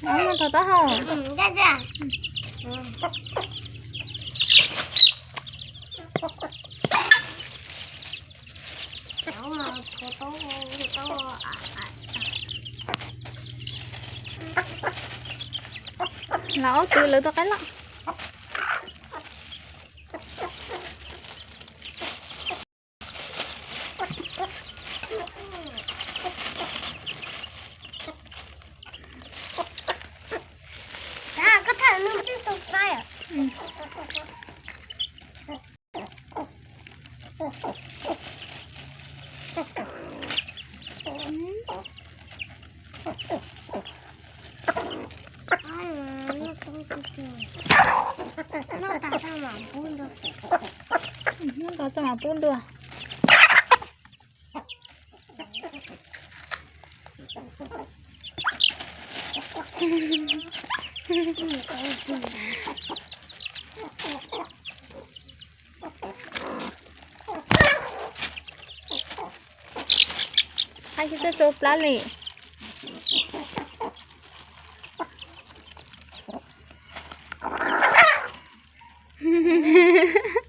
ເອົາມາຕໍ່ເຮົາ ອືມ ຈ້າ ຈ້າ ອືມ ເອົາມາຕໍ່ ຕໍ່ ຕໍ່ ລາວເອົາຕື່ນເລີຍ ຕໍ່ໄກລະ. ໃຜຊິໂຊປາເລ? ເ